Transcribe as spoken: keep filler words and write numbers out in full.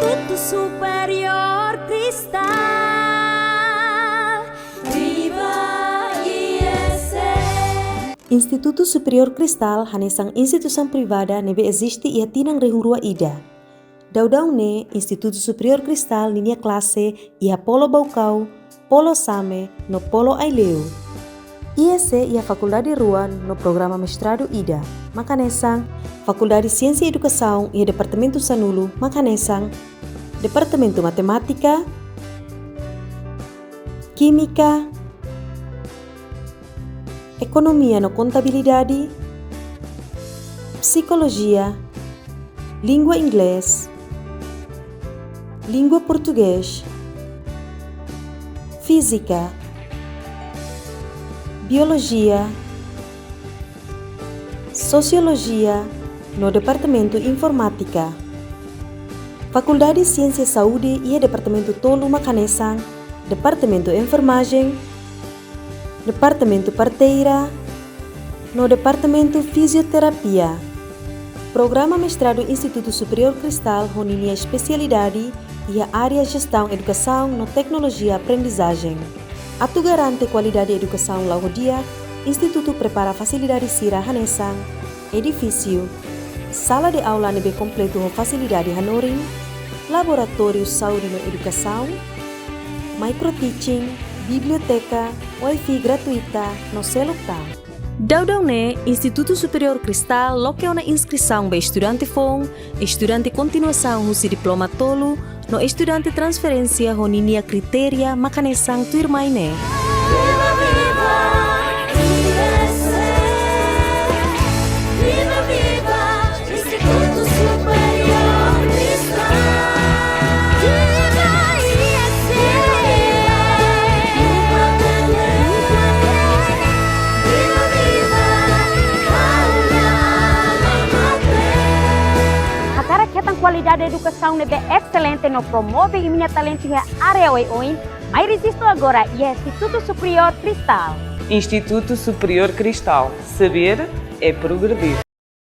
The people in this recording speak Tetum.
Instituto Superior Cristal, viva I S C. Instituto Superior Cristal hanesan instituisaun privada ne'ebé eziste iha tinan rihun rua ida. Daudaun ne'e, Instituto Superior Cristal ninia klase iha Polo Baucau, Polo Same, no Polo Aileu. I S C iha fakuldade rua no programa mestradu ida, mak hanesan Fakuldade Siénsia Edukasaun iha Departamentu Sanulu, mak hanesan Departamentu Matemátika, Kímika, Ekonomia no Kontabilidade, Psikolojia, Língua Inglés, Língua Portugés, Fízika, Biolojia, Sosiolojia, no Departamentu Informátika. Fakuldade Siénsia Saúde iha departamentu tolu, mak hanesan Departamentu Enfermajen, Departamentu Parteira, no Departamentu Fizioterapia. Programa mestradu Instituto Superior Cristal ho ninia espesialidade iha área Jestaun Edukasaun no Teknolojia Aprendizajen. Atu garante kualidade edukasaun la'o ho di'ak, Institutu prepara fasilidade sira hanesan edifísiu, sala de aula ne'ebé kompletu ho fasilidade hanorin, laboratóriu saúde no edukasaun, microteaching, biblioteka, wifi gratuita, no seluk tan. Daudaun ne'e, Instituto Superior Cristal loke ona inskrisaun ba estudante foun, estudante kontinuasaun husi diploma tolu, no estudante transferénsia ho ninia kritéria mak hanesan tuirmai ne'e. Viva, viva, I S C. Viva, viva, Instituto Superior Cristal. Viva I S C. Viva, viva, viva, viva, viva. Hakarak hetan kualidade edukasaun ne'ebé excelente no promove imi-nia talentu iha área oioin, mai rejistu agora iha Instituto Superior Cristal. Instituto Superior Cristal. Saber é progredir.